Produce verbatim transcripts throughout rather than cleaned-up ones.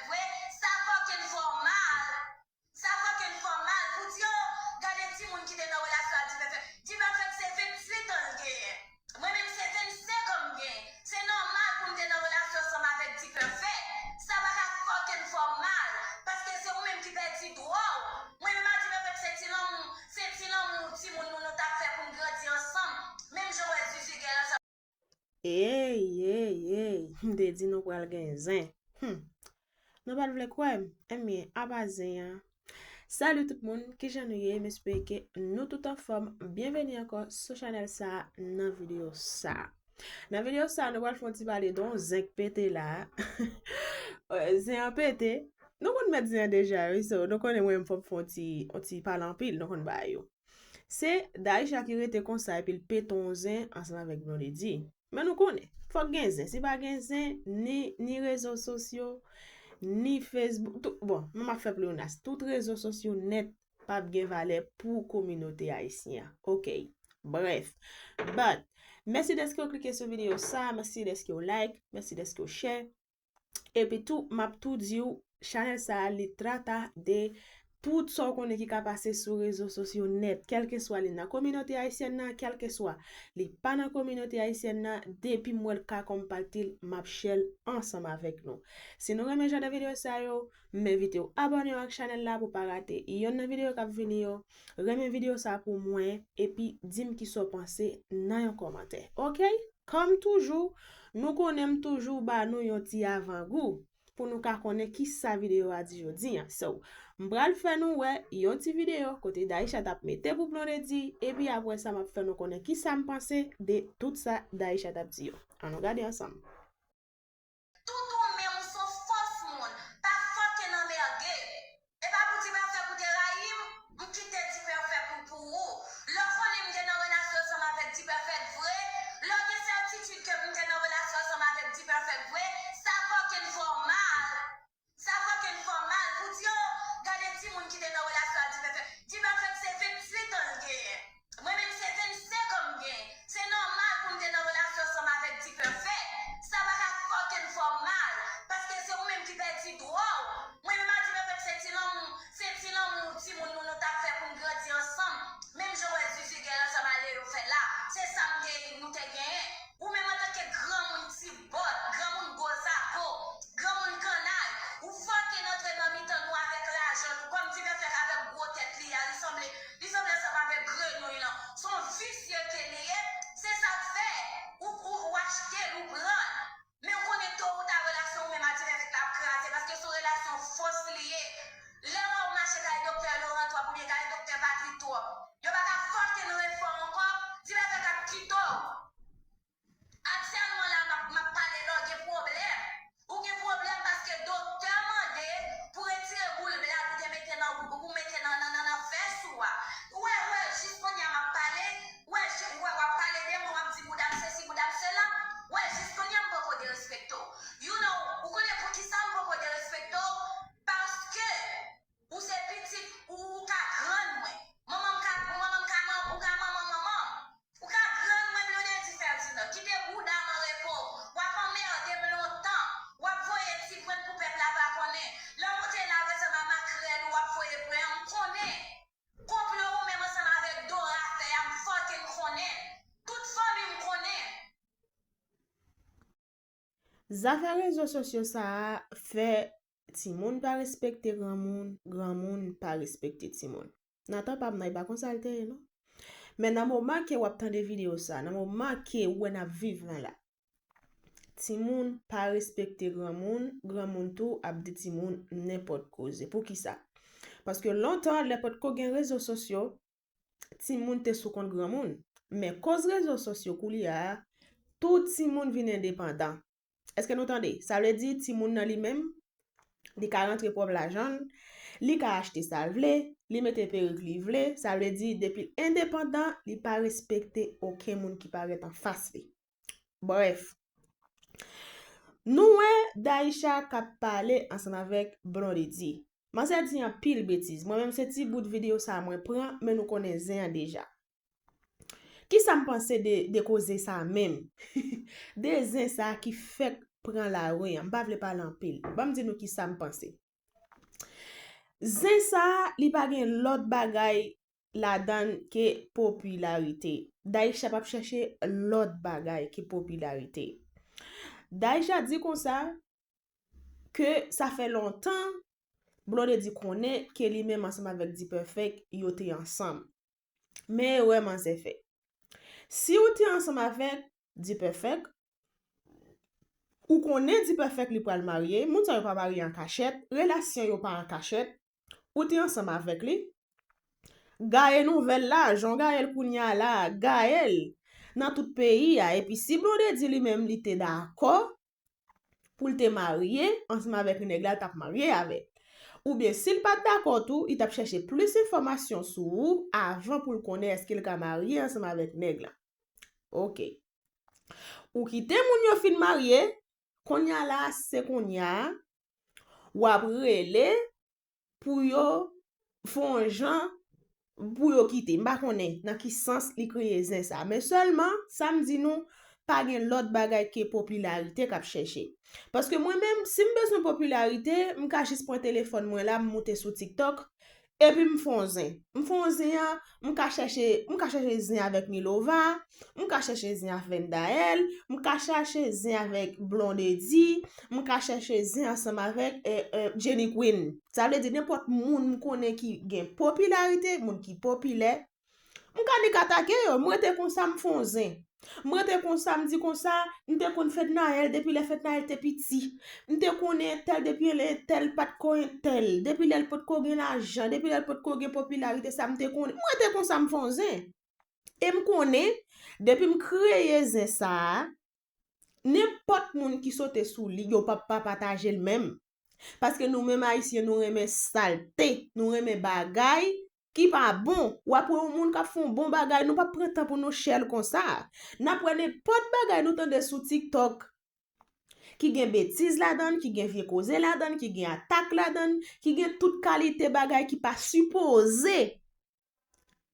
Vre, sa fucking fè w mal. Sa fucking fè w mal pou di, oh, gade timoun ki te nan relasyon ak D-Perfect. D-Perfect se venntuit an l genyen. Mwen menm se vennsenk an m genyen. Se nòmal pou m te nan relasyon ansanm avèk D-Perfect. Sa pa ka fucking fè w mal. Paske se ou menm ki pèdi dwa w. Mwen menm ak D-Perfect se ti lanmou, se ti lanmou timoun nou, nou t ap fè pou n grandi ansanm. Menm jan w wè Zuzu gen l ansanm. Ey, ey, ey, m te di nou pral gen zen. Hmm. Nou pa t vle kwè m? Ebyen, apa zen an? Salut tout moun, kijan nou ye? M espere ke nou tout anfòm. Byenveni ankò sou chanèl sa a nan videyo sa a. Nan videyo sa a, nou pral fè yon ti pale de yon zen k pete la. Zen an pete. Nou konn mèt zen an deja, wi, so, nou konnen mwen menm fò m fè yon ti, yon ti pale anpil, nou konn bagay yo. Se Daïsha ki rete konsa epi l pete yon zen ansanm avèk Blondedy. Men nou konnen, fòk gen zen. Si pa gen zen, ni, ni rezo sosyo, ni Facebook, tout, bon, mwen m ap fè pleyonasyon. Tout rezo sosyo nèt p ap gen valè pou kominote ayisyen an. Ok. Brèf. But, mèsi dèske w klike sou videyo sa, mèsi dèske w like, mèsi dèske w share. Epi tou, m ap tou di w, chanèl sa a, li trata de tout sa w konnen ki ka pase sou rezo sosyo nèt, kèlkeswa li nan kominote ayisyèn nan, kèlkeswa li pa nan kominote ayisyèn nan, depi m wè l ka konpakte l, m ap share l ansanm avèk nou. Si nou renmen jan de videyo sa yo, m envite w abòne w ak chanèl la pou w pa rate yonn nan videyo k ap vini yo. Renmen videyo sa pou mwen, epi di m kisa w panse nan yon kòmantè. Ok? Kòm toujou, nou konnen m toujou ba nou yon ti avangou pou nou ka konnen kisa videyo a di jodi a. So, m pral fè nou wè yon ti videyo kote Daïsha t ap mete pou Blondedy, epi apre sa, m ap fè nou konnen kisa m panse de tout sa Daïsha t ap di yo. Ann nou gade ansanm. Tout ou menm ou se yon fòs moun, pa fucking anmède. E pa pou D-Perfect ou te rayi m, m kite D-Perfect pou, pou ou. Lè w konnen m te nan relasyon ansanm avèk D-Perfect vre, lè w gen sètitid ke m te nan relasyon ansanm avèk D-Perfect vre, sa fucking fè w mal. Sa fucking fè w mal pou di, oh, gade timoun ki te nan relasyon ak D-Perfect. D-Perfect se venntuit an l genyen. Mwen menm se vennsenk an m genyen. Se nòmal pou m te nan relasyon ansanm avèk D-Perfect. Sa pa ka fucking fè w mal, paske se ou menm ki pèdi dwa w. Mwen menm ak D-Perfect se ti lanmou, se ti lanmou timoun nou, nou t ap fè pou n grandi ansanm. Menm jan w wè Zuzu gen l ansanm ak Leo fè la, se sa m gen, nou te genyen. Ou menm antanke granmoun ti bòt, granmoun gwo zago, granmoun kannay, ou fucking antre nan mitan nou avèk lajan l, kòm D-Perfect avèk gwo tèt li a, li sanble, li sanble ansanm avèk grenouy lan. Se yon visye ke li ye, se sa k fè ou, ou, ou achte l, ou pran l. Men ou konnen to ou ta relasyon ou menm ak D-Perfect la ap kraze, paske se yon relasyon fos li ye. Lè w wè ou mache kay doktè Laurent twòp oubyen kay doktè Patrick twòp, yo pa ka fucking refè w ankò, D-Perfect ap kite w. Aktyèlman la, m ap, m ap pale la, w gen pwoblèm. Ou gen pwoblèm paske doktè mande pou retire boul blad ou te mete nan, ou mete nan, nan, nan, nan fès ou a. Ou wè, ou wè, jis kounye a m ap pale, ou wè, je, ou wè, w ap pale de mwen, w ap di bouda m sesi, bouda m sela. Ou wè, jis kounye a m poko derespekte w. You know, ou konnen poukisa m poko derespekte w? Paske ou se pitit, ou, ou ka grann mwen. Manman m ka, manman m ka, man, ou ka manman manman m. Ou ka grann mwen Blondedy Ferdinand, kite bouda m an repo. W ap anmède m lontan. W ap voye ti pwent pou pèp la pa konnen. Lè w monte la ansanm a makrèl ou w ap voye pwen an, m konnen. Konplo ou menm ansanm avèk Dora fè a, m fucking konnen. Tout fanmi m konnen. Zafè rezo sosyo sa a fè timoun pa respekte granmoun, granmoun pa respekte timoun. Nan tan pa m nan, e pa konsa l te ye, non. Men nan moman ke w ap tande videyo sa, nan moman ke ou wè n ap viv lan la, timoun pa respekte granmoun, granmoun tou ap di timoun nenpòt koze. Poukisa? Paske lontan, lè potko gen rezo sosyo, timoun te sou kont granmoun. Men koz rezo sosyo koulye a, tout timoun vin endepandan. Èske nou tande? Sa vle di timoun nan li menm, li ka rantre pwòp lajan l, li ka achte sa l vle, li mete perik li vle, sa vle di depi l endepandan, li pa respekte okenn moun ki parèt anfas li. Brèf, nou wè Daïsha k ap pale ansanm avèk Blondedy. Manzè di anpil betiz. Mwen menm se ti bout videyo sa a mwen pran, men nou konnen zen an deja. Kisa m panse de, de koze sa a menm? De zen sa a ki fèk pran lari an. M pa vle pale anpil. Ban m di nou kisa m panse. Zen sa a, li pa gen lòt bagay ladan l ke popilarite. Daïsha p ap chèche lòt bagay ke popilarite. Daïsha di konsa ke sa fè lontan Blondedy konnen ke li menm ansanm avèk D-Perfect yo te ansanm. Men erè manzè fè. Si ou te ansanm avèk D-Perfect, ou konnen D-Perfect li pral marye, moun sa yo pa marye an kachèt, relasyon yo pa an kachèt, ou te ansanm avèk li, gaye nouvèl la, jan w gaye l kounye a la, gaye l nan tout peyi a. Epi si Blondedy li menm li te dakò pou l te marye ansanm avèk nèg la, l t ap marye avè l. Oubyen si l pa t dakò tou, li t ap chèche plis enfòmasyon sou ou avan pou l konnen èske l ka marye ansanm avèk nèg la. Oke. Ou kite moun yo fin marye, kounye a la, se kounye a, w ap rele pou yo fè yon jan pou yo kite. M pa konnen nan ki sans li kreye zen sa. Men sèlman, sa m di nou, pa gen lòt bagay ke popilarite k ap chèche. Paske mwen menm, si m bezwen popilarite, m ka jis pran telefòn mwen la, m moute sou TikTok, epi m fè yon zen. M fè yon zen an, m ka chèche, m ka chèche zen avèk Milova, m ka chèche zen avèk Daël, m ka chèche zen avèk Blondedy, m ka chèche zen ansanm avèk eh, eh, Jenny Queen. Sa vle di nenpòt moun m konnen ki gen popilarite, moun ki popilè. M ka nik atake yo, m rete konsa m fè yon zen. M rete konsa, m di konsa, m te konn Fednaelle depi lè Fednaelle te piti. M te konnen entèl depi lè entèl pa t ko entèl, depi lè l pa t ko gen lajan, depi lè l pa t ko gen popilarite sa m te konnen. M rete konsa m fè yon zen. E m konnen, depi m kreye zen sa a, nenpòt moun ki sote sou li, yo p ap pa pataje l menm. Paske nou menm Ayisyen, nou renmen salte, nou renmen bagay ki pa bon. W ap wè yon moun k ap fè yon bon bagay, nou p ap pran tan pou nou share l konsa. N ap wè nenpòt bagay nou tande sou TikTok ki gen betiz ladan l, ki gen vye koze ladan l, ki gen atak ladan l, ki gen tout kalite bagay ki pa sipoze,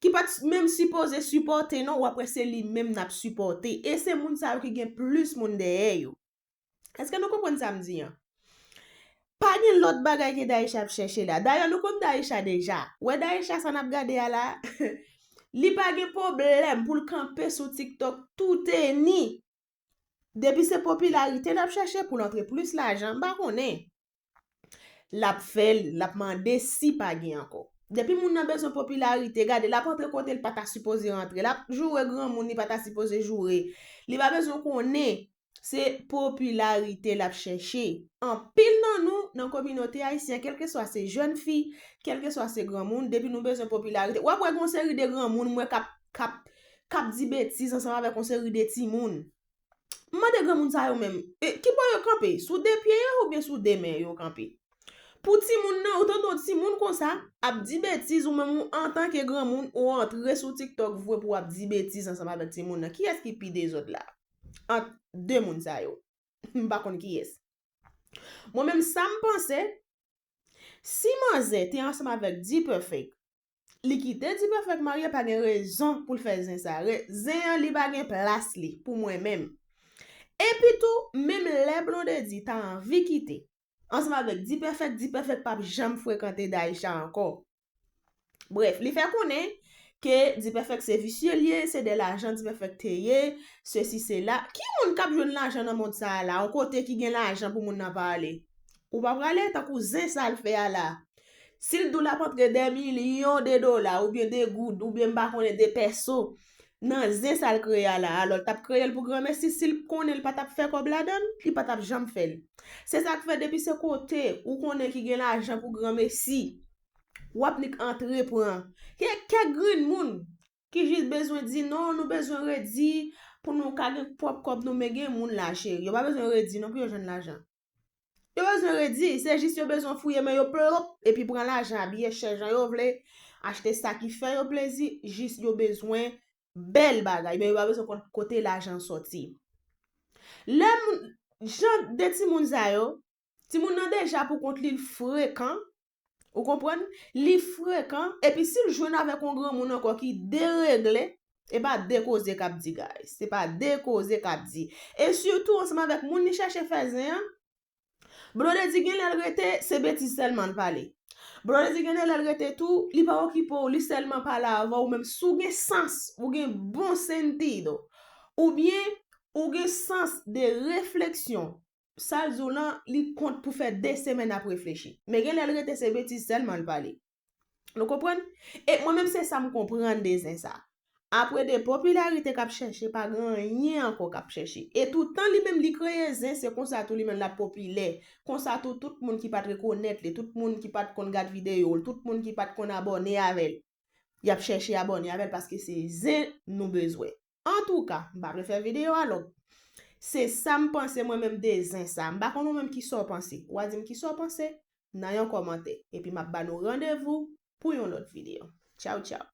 ki pa t menm sipoze sipòte non, w ap wè se li menm n ap sipòte. E se moun sa yo ki gen plis moun dèyè yo. Èske nou konprann sa m di an? Pa gen lòt bagay ke Daïsha ap chèche la. Dayè, nou konn Daïsha deja. Wè Daïsha sa n ap gade a la, li pa gen pwoblèm pou l kanpe sou TikTok touteni. Depi se popilarite l ap chèche pou l antre plis lajan, m pa konnen. L ap fè l, l ap mande si pa gen ankò. Depi moun nan bezwen popilarite, gade, l ap antre kote l pa ta sipoze antre. L ap joure granmoun li pa ta sipoze joure. Li pa bezwen konnen se popilarite l ap chèche. Anpil nan nou, nan kominote ayisyen, kèlkeswa se jèn fi, kèlkeswa se granmoun, depi nou bezwen popilarite, w ap wè gon seri de granmoun, m wè k ap, k ap, k ap di betiz ansanm avèk yon seri de timoun. M mande granmoun sa yo menm, e, ki bò yo kanpe? Sou de pye yo oubyen sou de men yo kanpe? Pou timoun nan, ou tande yon timoun konsa ap di betiz, ou menm ou antanke granmoun, ou antre sou TikTok vre pou w ap di betiz ansanm avèk timoun nan. Kiyès ki pi dezòd la? Ant de moun sa yo. M pa konn kiyès. Mwen menm sa m panse, si manzè te ansanm avèk D-Perfect, li kite D-Perfect marye, pa gen rezon pou l fè zen sa. Re-, zen an, li pa gen plas li pou mwen menm. Epi tou, menm lè Blondedy ta anvi kite ansanm avèk D-Perfect, D-Perfect p ap janm frekante Daïsha ankò. Brèf, li fè konnen ke D-Perfect se visye l ye, se de lajan D-Perfect te ye, sesi sela. Ki moun k ap jwenn lajan nan mond sa a la? Yon kote ki gen lajan pou moun nan pa ale. Ou pa prale tankou zen sa l fè a la. Si l di w l ap antre de milyon de dola, oubyen de goud, oubyen m pa konnen de pèso, nan zen sa l kreye a la, alò l t ap kreye l pou granmesi, si l konnen l pa t ap fè kòb ladan l, li pa t ap janm fè l. Se sa k fè depi se kote ou konnen ki gen lajan pou granmesi, w ap nik antre pran. Gen kèk grenn moun ki jis bezwen di non, nou bezwen redi pou nou ka gen pwòp kòb nou, men gen moun la cheri, yo pa bezwen redi non pou yo jwenn lajan. Yo bezwen redi, se jis yo bezwen fouye men yo plop, epi pran lajan, abiye chè jan yo vle, achte sa ki fè yo plezi, jis yo bezwen bèl bagay, men yo pa bezwen konn kote lajan sòti. Lè moun, jan de timoun sa yo, timoun nan deja pou kont li, l frekan, ou konprann? Li frekan, epi si l jwenn avèk yon granmoun ankò ki deregle, E pa de koze k ap di, guys. Se pa de koze k ap di. E sitou ansanm avèk moun li chèche fè zen an, Blondedy gen lè l rete, se betiz sèlman l pale. Blondedy gen lè l rete tou, li pa okipe w, li sèlman pale avè w, menm si w gen sans, ou gen bon sentido, oubyen ou gen sans de refleksyon, sa l di w lan, li kont pou fè de semèn ap reflechi. Men gen lè l rete, se betiz sèlman l pale. Nou konprann? E mwen menm se sa m konprann de zen sa. Apre de popilarite k ap chèche, pa gen anyen ankò k ap chèche. E toutan li menm li kreye zen, se konsa tou li menm l ap popilè. Konsa tou tout moun ki pa t rekonèt li, tout moun ki pa t konn gad videyo l, tout moun ki pa t konn abòne avè l, y ap chèche abòne avè l paske se zen nou bezwen. Antouka, m pa vle fè videyo a long. Se sa m panse mwen menm de zen sa. M pa konn ou menm kisa w panse. W a di m kisa w panse nan yon kòmantè. Epi m ap ba nou randevou pou yon lòt videyo. Tchaw, tchaw.